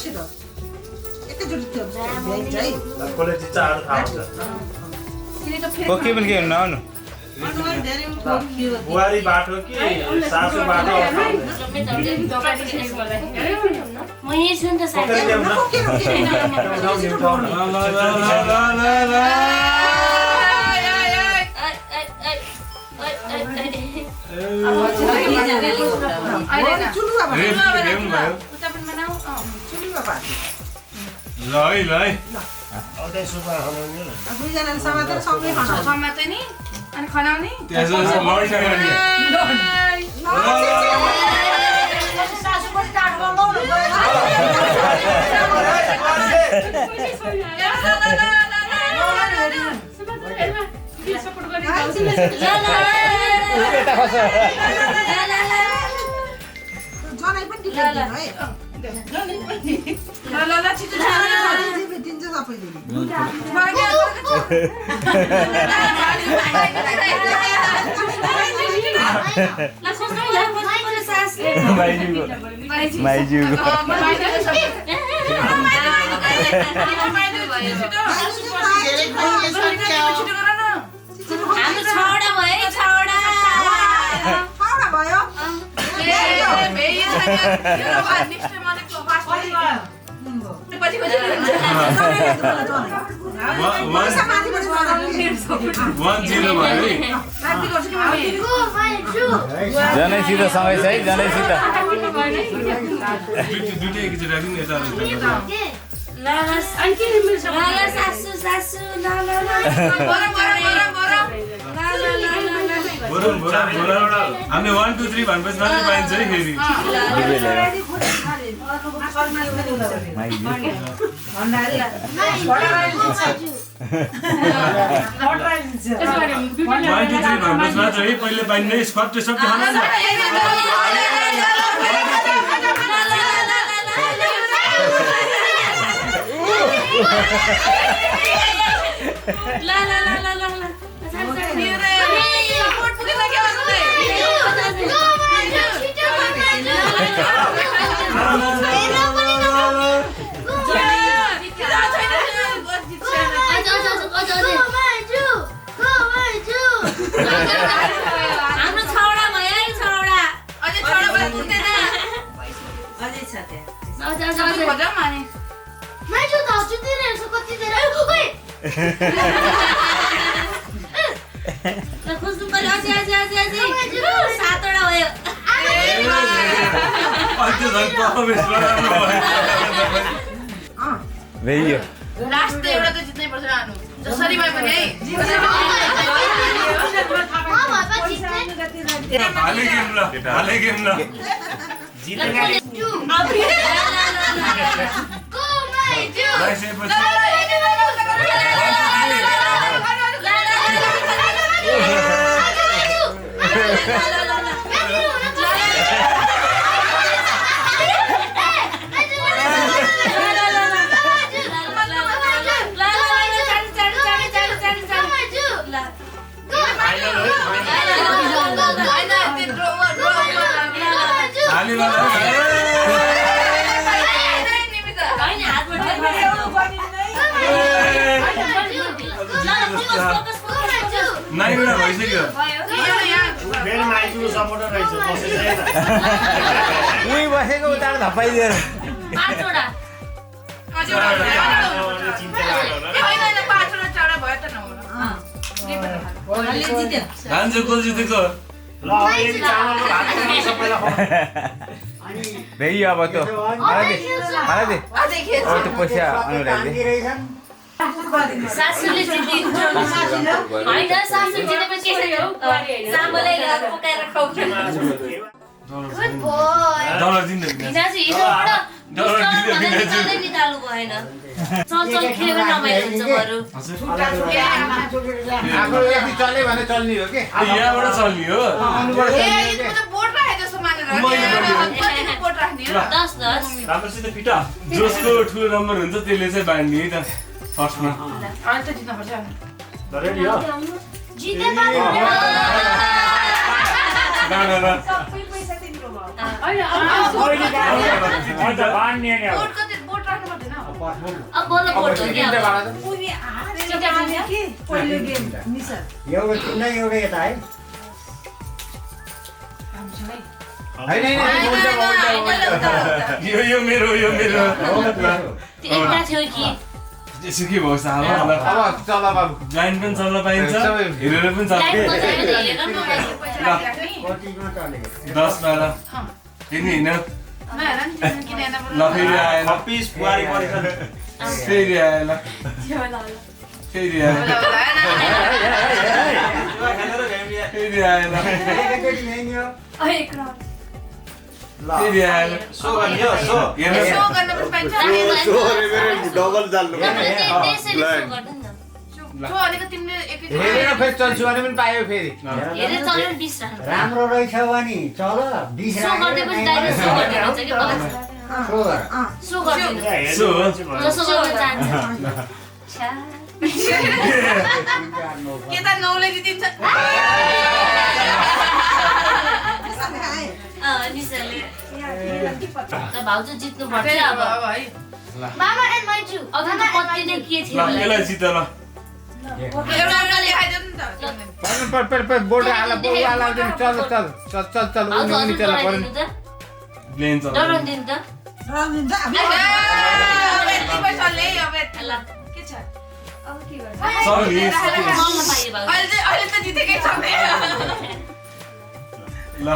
छिटो एकैचोटि त्यो भ्याइन्छ है कसले चिच्चाहरू थाहा हुन्छ कोही पनि के हुन्न आउनु अनुहार धेरै ठोकियो बुहारी बाटो कि सासु बाटो म यही छु नि त साथी दुईजनाले समातेर सँगै खाना समाते नि अनि खनाउने जनै पनि टिकट दिनु है ल छिटो भेटिन्छ सबैले हाम्रो छवटा भयो छवटा भयो जनैसित सँगै छ है जनैसित हामी 1 2 3 भनेपछि मात्रै पाइन्छ है फेरि मात्र है पहिले पाइने सबै हाम्रो छवटा भयो है छवटा अझै छवटा भयो पुग्दैन अझै छ त्यहाँ अझै खोजौ माने माइजु दाजु दिरहेछ कति धेरै ओइ ल खोज्नु पर्यो अझै सातवटा भयो भेइयो लास्ट त एउटा त जित्नै पर्छ रानु जसरी भए पनि है हाले गेम ल नाइवटा भइसक्यो मेरो माइजु सपोर्टर रहेछ बसेछ उही बसेको उता धपाइदिएर पाँचवटा भान्जो गोल जितेको ल अहिले चामलको भात बनाउनु सबैलाई भेइयो अब त हालै दे ओ त्यो पैसा अनुरागले सासूले जितिन्छ हैन सासू जितेपछि के छ चामलै पकाएर खुवाउँछ गुड बोय डलर दिँदैन दिनाजु हिजोबाट डलर निकाल्नु भएन चल खेलेर नमाइलो हुन्छ बरु आगो यदि चल्यो भने चल्नी हो के यहाँबाट चल्ने हो राम्रोसित पिटा जसको ठुलो नम्बर हुन्छ त्यसले चाहिँ बाँड्ने है त फर्स्टमा रेडी हो जिते पाउँछ गाना सबै पैसा तिम्रो भयो अन्त बान्ने नि अब बोट कति बोट राख्नु पर्दैन अब बल्ल बोट हो क्या पहिलो गेम निसा एउटा चिन्ह एउटा यता है यो मेरो एउटा थियो कि यसो के भयो साहब अब चल बाबु लाइन पनि चल्न पाइन्छ हेरेर पनि चल्छ लाइट बजाएर हेरेर न पैसा राखिराख्ने कतिमा चलेको 10 12 किन हैन नहेर नि तिमीले किन हेर्न ल फेरि आएन छब्बिस बुहारी परेछ फेरि आएन फेरि आएन फेरि आएन एकैचोटि ल्याइदियो फेरि आएन सो गर्ने हो सो हेर्नु सो गर्न पनि पाइन्छ डबल चाल्नु त्यसरी सो गर्दैन न सो अलिकति तिमीले एकैचोटि हेरेर फेरि चल्छु भने पनि पायो फेरि हेरेर चल्नु 20 राख्नु राम्रो रहेछ भने चल 20 सो गर्दैपछि डाइरेक्ट सो गर्ने हुन्छ कि बल्ल सो गर्दैन सो जसो गर्न चाहन्छ छ्या के त 9 ले जितिन्छ निसाले त भाउजू जित्नु पर्छ फेरि अब अब है मामा एन्ड माइजु अघि त कति नै के थियो ल यसलाई जित ल एउटा देखाइदियो नि त बोर्ड आला चल चल चल चल चल भाउजू उनी चल पर्नु प्लेन चल्छ डराउनु दिनु त रमिन्छ अब अब यति पैसा ले अब ल के छ चल नि मल्ल पाइयो भाउजू अहिले त जितेकै छ नि ल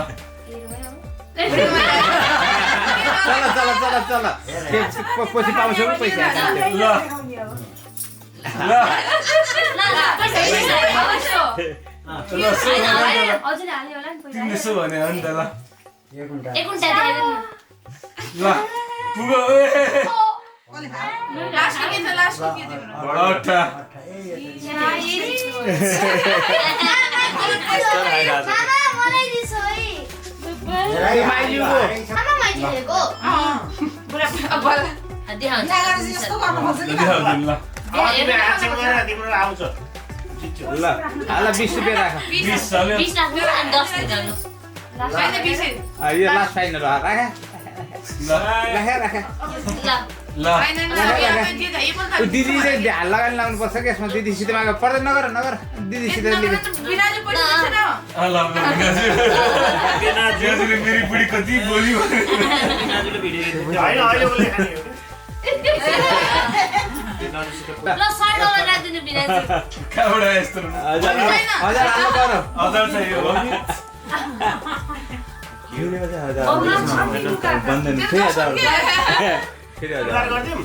चल चल चल चल पछि पाउँछौ पैसा ल ल ल सो तिमीले सो भने हो नि त ल एक घन्टा एक घन्टा देखाइदिनु ल पुगो लास्टको के छ लास्टको के तिम्रो अठा जाँगर चाहिँ यस्तो गर्नुपर्छ कि देखाउँदिन ल तिम्रो आउँछ जित्छु ल 20 रुपैयाँ राख 20 चल्यो 20 राख्नु अनि 10 निकाल्नु होइन 20 यो लास्ट फाइनल हो राख ल राख ल ल होइन नि जे चाहिँ पनि दिदी चाहिँ ध्यान लगाएर लाउनु पर्छ के यसमा दिदीसित माग पर्दैन नगर दिदीसित बिनाजु पैसा दिन्छ न ल बिनाजुले मेरी बुढी कति बोल्यो बिनाजुले भिडियो होइन अहिले बोले खाने हो ल $100 राख्दिनु बिनाजु कहाँबाट यस्तो हजार हाल्नु पर्यो हजार चाहियो हो बन्धन फेरि हजार फेरि हजार गरिदिउँ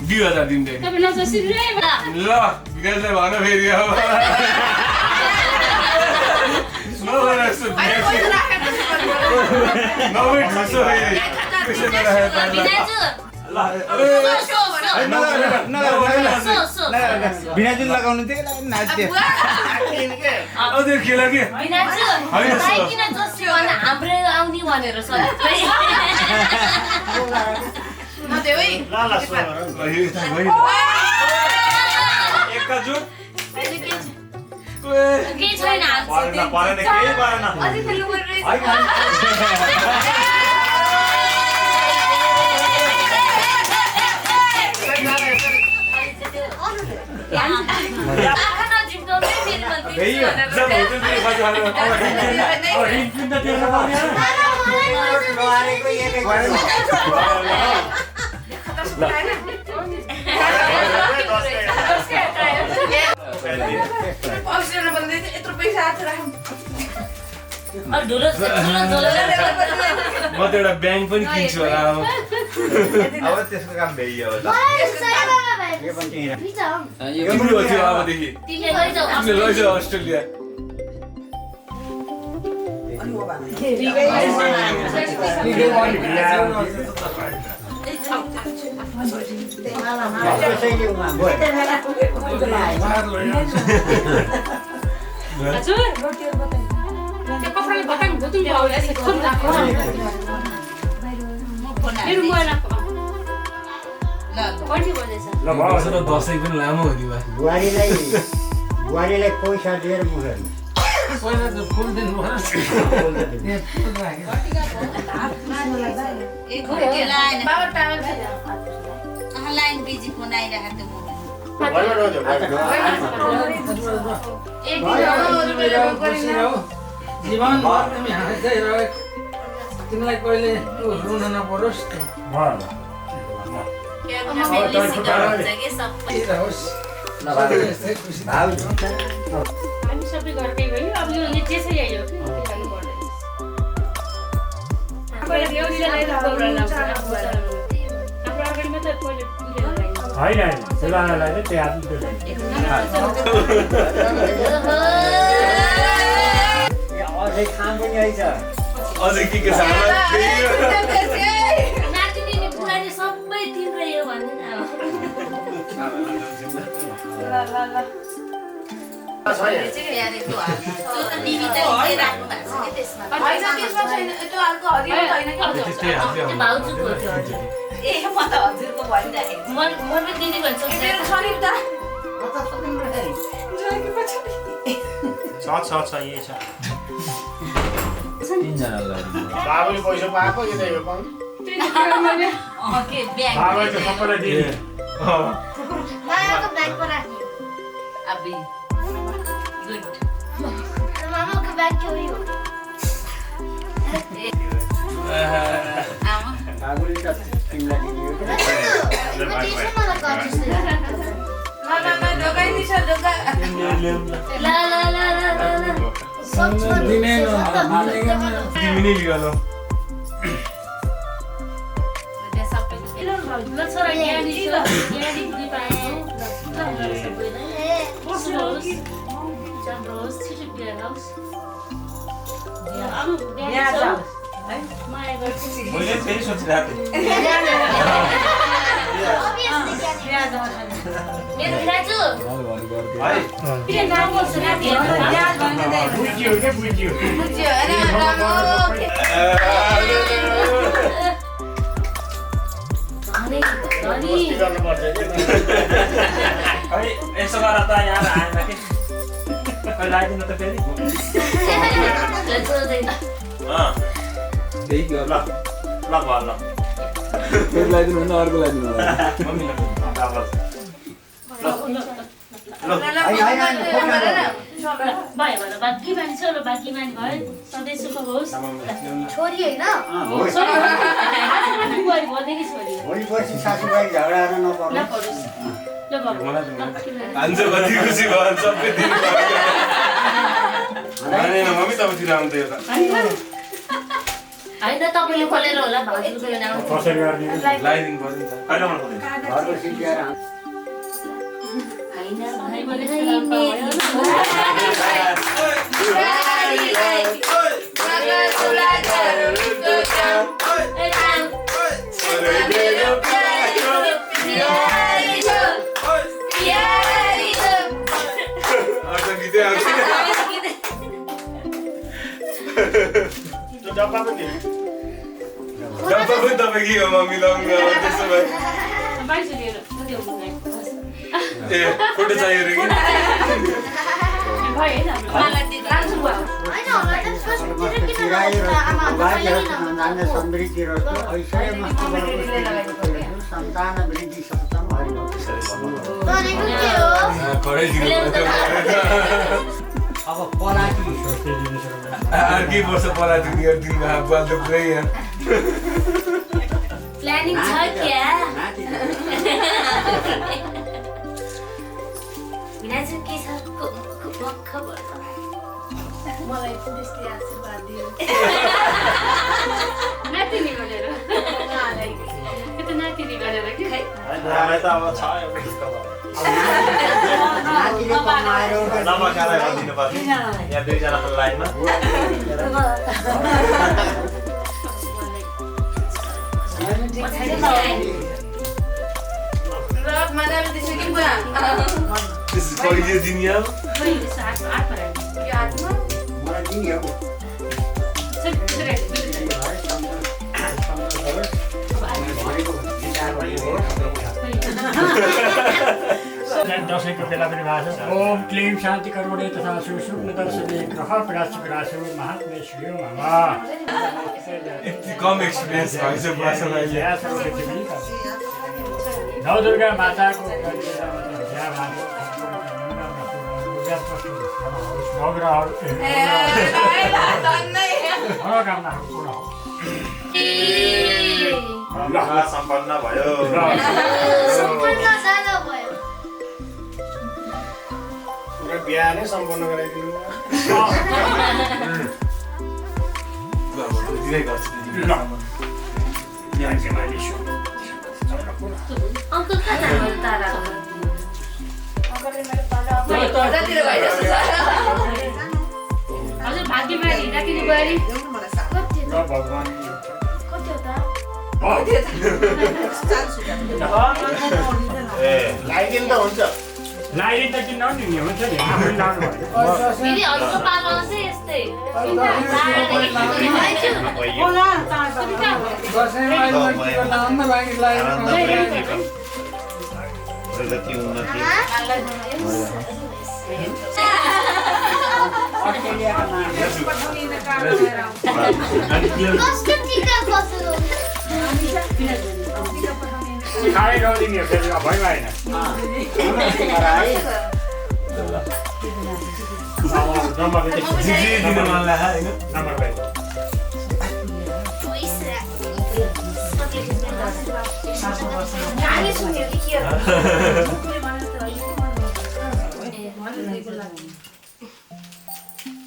दुई हजार दिँदै ल विकासलाई भन फेरि अब नभएर यस्तो पैसा राखेर नभए ठुसो फेरि पैसा नराखेर त बिनाजु बिनाजुन लगाउनु थियो नाच्यो त्यो खेला के बिनाजु भाइ किन जस्यो भने हाम्रो आउने भनेर सबै नदेऊ है ल सो गर एकजुट केही छैन परेन केही परेन अझै फेरि गरिरहेछ जब होटल में खा जा रहे हो और हिंद में तेरा बारे नआरेको एकै पैसा भन्दै यत्रो पैसा हात राख्नु ढुलो म त एउटा ब्याङ्क पनि किन्छु होला अब अब त्यसको काम भइयो ल के भन्छ यहाँ तिम्रो थियो अबदेखि तिमीले लैजाऊ तिमीले लैजाऊ अस्ट्रेलिया अनि हो भन त्यसैले उहाँ दसैँ पनि लामो हो नि बुहारीलाई बुहारीलाई पैसा दिएर मुखेर पहिला त फुल दिनु पर्यो बाबा टावल लाइन बिजी फोन आइरहेको जीवनभर तिमी हाँस्दै रह तिमीलाई कहिले रुन नपरोस् रहोस् यस्तै खुसी हामी सबै घरकै गयो अब यो त्यसै आयो कि खानु पर्दैन पहिला देउसीलाई हाम्रो अगाडिमा त पहिले पूजा होइन सेलालाई चाहिँ त्यहाँ अझै खाम पनि आइछ अझै के सामान नातिनी पुरानी सबै तिम्रो यो भन्ने भाउजूको ए म त हजुरको भनिरहेको म दिदी भन्छ मेरो शरीर त छ यही छ बाबुले पैसा पाएको यो त यो पाउनु के ब्याग बाबुले त सबैलाई दिए मायाको ब्याग पर राख्नु अबि गुड मामाको ब्याग के हो यो आमा बाबुले त तिमीलाई दियो मामा दोकान दिन्छ दोकान ला ला ला ला ला दिने तिमी नै लियो ल ल छोरा ज्ञानी छ ज्ञानी बुझि पाएँ बस्नुहोस् जानुहोस् छिटो बिहा होस् माया गर्छु मैले फेरि सोचिरहेको मेरो दाजु है किन नाम गर्छ बुझ्यो के बुझ्यो बुझ्यो अरे राम्रो अनि अनि गर्नुपर्छ है यसो गर त यहाँ आएन के कहिले आइदिनु त फेरि त्यही ल ल भयो ल फेरि लगाइदिनु भने अर्को लगाइदिनु होला मम्मीलाई भयो भने बाँकी मान्छे ल बाँकी मान्छे भयो सधैँ सुख होस् छोरी होइन बुहारी भएदेखि छोरी भोलि पर्सि सासूभाइ झगडाएर नपर्नु नपरोस् ल हान्छ कति खुसी भयो सबै दिन होइन मम्मी तपाईँतिर आउँथ्यो त होइन तपाईँले खोलेर होला भाउजूको यो नाम कसरी गरिदिनु लगाइदिनु पर्छ नि त कहिले मन खोल्दैन घरको सिद्ध्याएर होइन भाइ भने डब्बा पनि डब्बा पनि तपाईँ के हो मम्मी लाउनु त्यसो भए ए फोटो चाहियो रे कि होइन होला त नान्य समृद्धि रस्तो ऐश्वर्य मस्त सन्तान वृद्धि सप्तम अब पलाटी अर्कै वर्ष पलाएको दिनु बाल त पुरै यहाँ प्लानिङ छ क्या विनाजु के छ खबर मलाई पुलिसले आशीर्वाद दियो नातिनी गरेर त्यो त नातिनी गरेर कि हामीलाई त अब छ एउटा यस्तो भयो नातिले कमाएर नमस्कार गरिदिनु पर्छ यहाँ दुईजनाको लाइनमा मजाले दिसक्यो बुवा This is कहिले दिन यार मैले साथ आठ पराइ यो हातमा मलाई दियो दसैँको बेला पनि भएको छ ओम क्लीम शान्ति करुणे तथा सुसुप्न दर्शने ग्रह प्राचुरासु महात्मे श्री मामा यति कम एक्सपिरियन्स भएछ बुवासँग अहिले नौ दुर्गा माताको सम्पन्न भयो बिहा नै सम्पन्न गराइदिनु दिँदै गर्छु अङ्कल कहाँ जानु तारा हजुर भाग्यमा हिँड्दाखेरि बुहारी भगवान् लगाइदिनु त हुन्छ लाइदिनु त किन नहुने हुन्छ नि आफूले लाउनु भयो फेरि हजुरको पालो चाहिँ यस्तै दसैँमा अहिले मैले के गर्दा अन्न बाँकी लागेको जति उन्नति खाँदै गाउँदिने फेरि भइ भएन जिजी दिन मन लाग्यो होइन नम्बर भाइ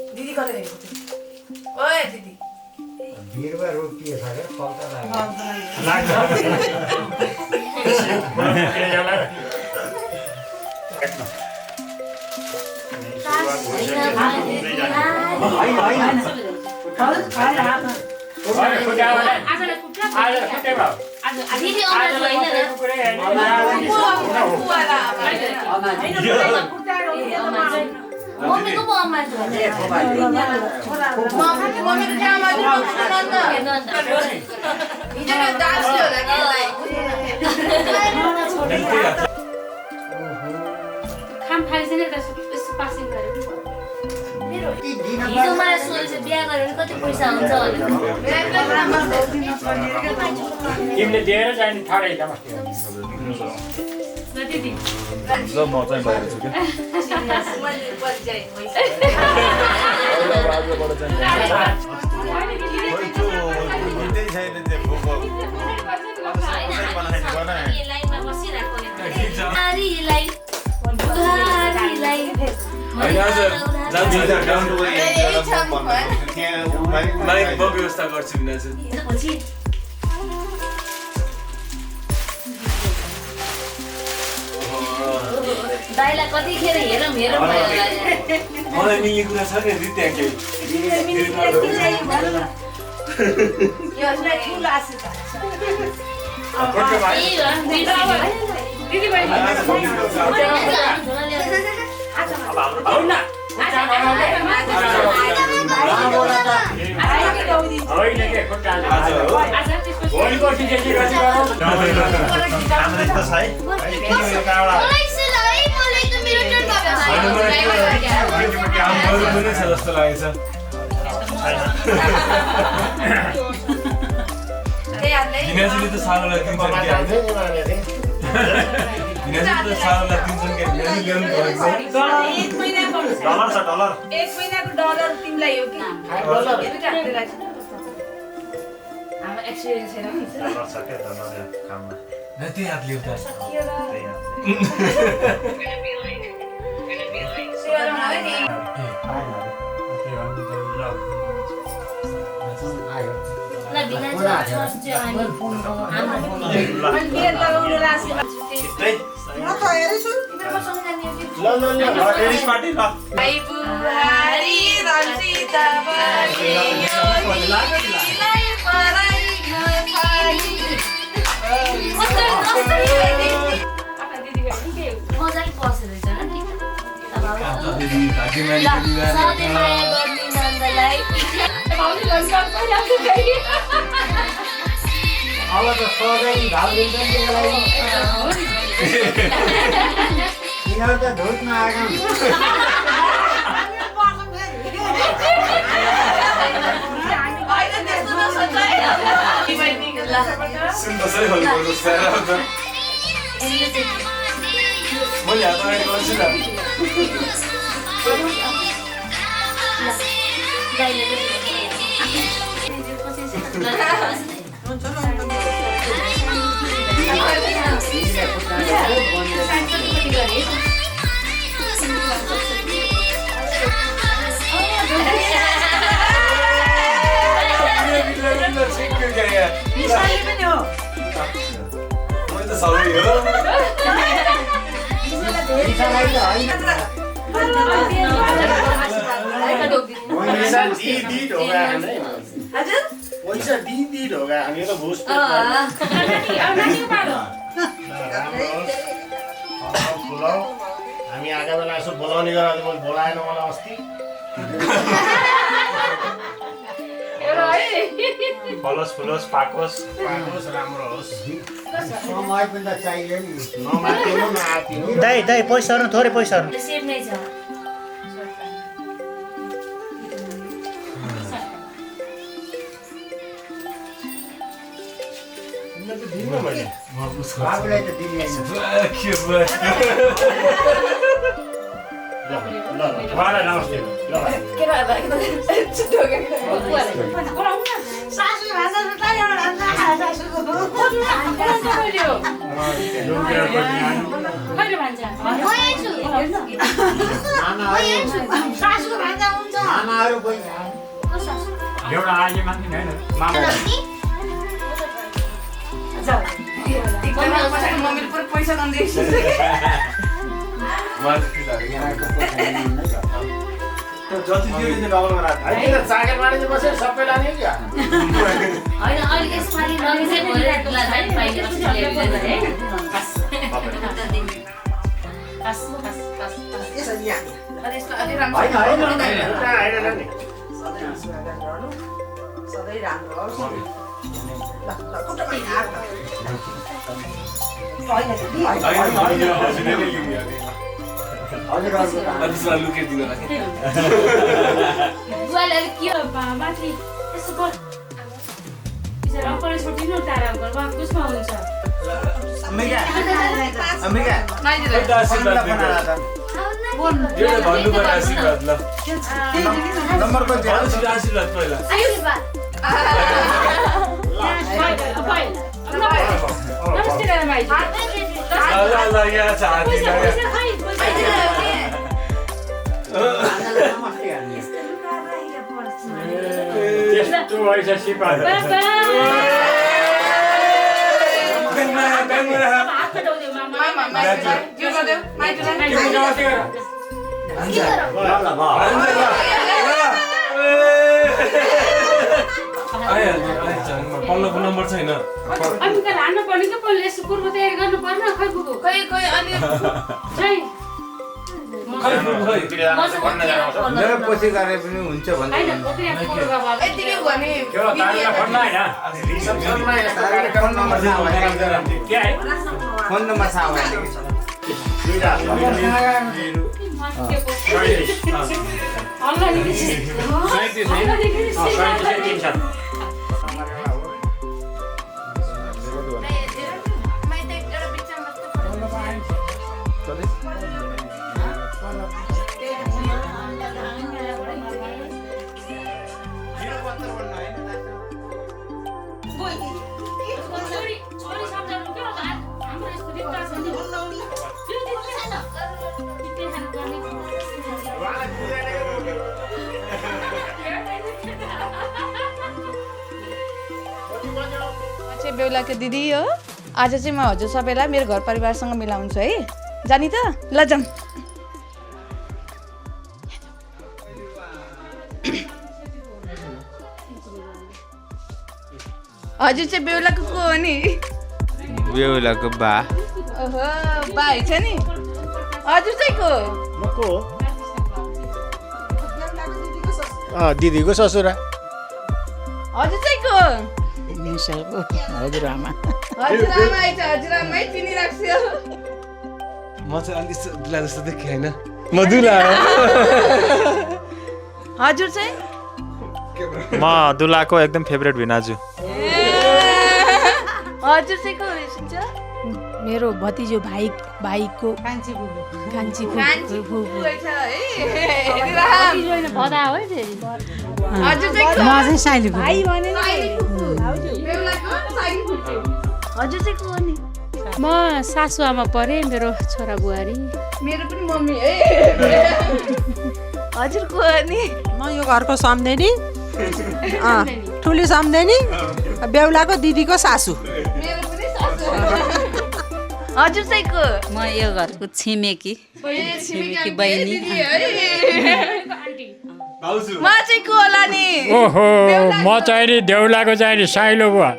दिदी कतै ओए दिदी बिरुवा रोपिएछ अरे फल्टा लाग्यो लाग्छ दिदी अमाजु होइन मम्मीको पो अमाजु खाम खाइसकेर यसो पासिङ गरेको हिजो मलाई सोधेछ बिहा गरेर कति पैसा हुन्छ तिमीले दिएर जाने ठाडै त दिदी म चाहिँ बाहिर छु क्या लाइनमा बसिरहेको माइक म व्यवस्था गर्छु बिना चाहिँ दाइलाई कतिखेर हेरौँ भयो मलाई मिल्ने कुरा छ नि रित्या केही जस्तो लागेछ हिनाजीले त सारोलाई दिन्छन् कि हिनाजीले त सारोलाई दिन्छन् कि हिनाजी ल्याउनु परेको डलर छ डलर एक महिनाको डलर तिमीलाई हो कि हाम्रो एक्सपिरियन्स छैन डलर छ के डलर काममा त्यही हात लिउ त टेनिस पार्टी ल मजाले बसेर अब त सधैँ घाउ दिन्छ नि त्यसको लागि यिनीहरू त धुत नआएको होइन त्यस्तो नसोच है सुन्दैछै भन्नुपर्छ सारा त मैले हात अगाडि गर्छु न मिसाइले पनि हो मैले त सबै हो मिसालाई त होइन पैसा दी ढोगा हाने हजुर पैसा दी ढोगा हाने त घुस हामी आएको बेला यसो बोलाउने गरेर मैले बोलाएन मलाई अस्ति फलोस् फुलोस् पाकोस् राम्रो होस् समय पनि त चाहियो नि नमातिनु नआतिनु दाइ पैसाहरू थोरै पैसाहरू सेभ नै छ दिनु मैले बाबुलाई त दिने के भयो ल उहाँलाई नमस्ते ल सासू भाषा सुताइ एउटा सासूको सासूको भान्जा हुन्छ आमाहरू पनि एउटा आजी मान्छे होइन मामा मम्मीले पुरा पैसा नदिएछ जति दियो नि डबल गराएको होइन चाकर मानिस बसेर सबै लाने क्या होइन अहिले यसपालि नरिसे भएर लाइन पाइले पछि ल्याइदिँदै गरे बस यसरी यहाँ अरे यस्तो अलि राम्रो होइन होइन होइन नि सधैँ सुहागन गर्नु सधैँ राम्रो होस् ल ल कुटमा हात होइन दिदी हजुर हजुर लुकेदिनु होला बुवाले अलिक के हो माथि यसो गर बिचारा अप्पर छोडिदिनु तारा घर कसमा हुन्छ अमेरिका अमेरिका एउटा आशीर्वाद दिनु एउटा भन्नु पर्ने आशीर्वाद ल नम्बर कति हो आशीर्वाद पहिला नमस्ते दादामाई ल यहाँ छ हाती ल त्यस्तो भएछ सिपाल हात पठाउँदै मामा यो गरिदेऊ माइतीलाई पल्लोको नम्बर छैन अनि त हान्नु पर्ने कि पहिले यसो पूर्व तयारी गर्नु पर्न खै बुबु खै अलि छै मेरो पछि गरे पनि हुन्छ भन्दै हैन कोक्रिया पूर्व बाबा यतिकै भने त्यो तारुलाई फन्ना होइन फोन नम्बर छ के है फोन नम्बर छ अल्लाह नि छोरी सम्झाउनु के हो हाम्रो यस्तो रिक्ता छ नि त्यो दिन छैन के खानु पर्ने चाहिँ बेहुलाको दिदी हो आज चाहिँ म हजुर सबैलाई मेरो घर परिवारसँग मिलाउँछु है जानी त ल जाऊँ हजुर चाहिँ बेहुलाको को हो नि बेहुलाको बा ओहो भाइ छ नि हजुर चाहिँ को को दिदीको ससुरा हजुर चाहिँ को हजुरआमा हजुरआमा आइछ हजुरआमै चिनिराख्छु म चाहिँ अलिक दुला जस्तो देखेँ होइन म दुला हो हजुर चाहिँ म दुलाको एकदम फेभरेट भिनाजु हजुर चाहिँ को हुनुहुन्छ मेरो भतिजो भाइको कान्छी फुपू रहेछ है भदा हो फेरि हजुर चाहिँ को म चाहिँ साइली भाइ भने बेहुलाको साइली फुपू हजुर चाहिँ को हो नि म सासु आमा परे मेरो छोरा बुहारी मेरो पनि मम्मी है हजुर को हो नि म यो घरको सम्झेनी ठुली सम्झेनी बेहुलाको दिदीको सासू मेरो पनि सासू हजुर चाहिँ को म यो घरको छिमेकी छिमेकी बहिनी भाउजू म चाहिँ को होला नि ओहो म चाहिँ नि देउलाको चाहिँ नि साइलो बुवा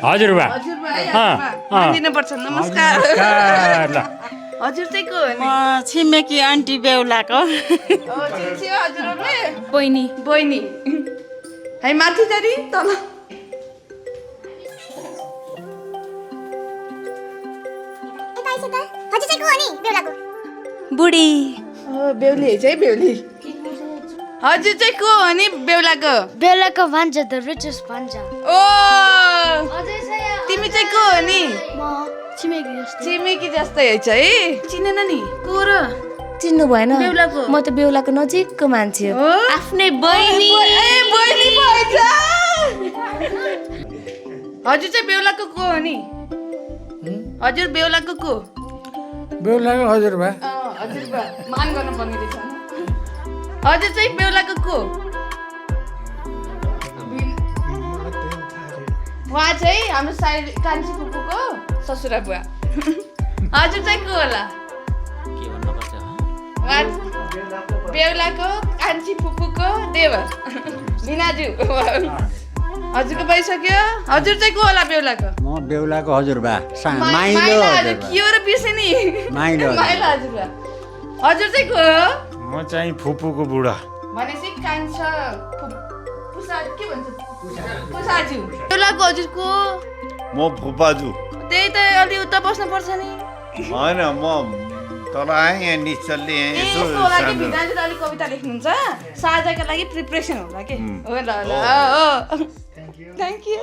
हजुरबा दिनुपर्छ नमस्कार ल हजुर चाहिँ को हो नि म छिमेकी आन्टी बेहुलाको हजुरले बहिनी बहिनी है माथि जारी तल बुढी बेहुली चाहिँ बेहुली हजुर चाहिँ को हो नि बेहुलाको भान्जा द रिचेस्ट भान्जा ओ तिमी चाहिँ को हो नि म छिमेकी जस्तो छिमेकी जस्तै है चिनेन नि को र चिन्नु भएन बेहुलाको म त बेहुलाको नजिकको मान्छे हो हो आफ्नै बहिनी बहिनी भएछ हजुर चाहिँ बेहुलाको को हो नि हजुर बेहुलाको को बेहुलाको हजुरबा हजुरबा मान गर्नु पर्ने रहेछ हजुर चाहिँ बेहुलाको को उहाँ चाहिँ हाम्रो कान्छी फुपूको ससुरा बुवा हजुर चाहिँ को होला उहाँ बेहुलाको कान्छी फुपूको देवर भिनाजु हजुरको भइसक्यो हजुर चाहिँ को होला बेहुलाको म बेहुलाको हजुरबा माइलो हजुर के हो र बिर्से नि माइलो हजुरबा हजुर चाहिँ को हो म चाहिँ फुपूको बुढा भनेपछि कान्छा पुसा के भन्छ पुसाजु बेहुलाको हजुरको म फुपाजु त्यही त अलि उता बस्नु पर्छ नि होइन म तल आएँ यहाँ निश्चलले यस्तो होला कि भिनाजुले अलिक कविता लेख्नुहुन्छ साझाका लागि प्रिपरेसन होला के हो ल ल थ्याङ्क यू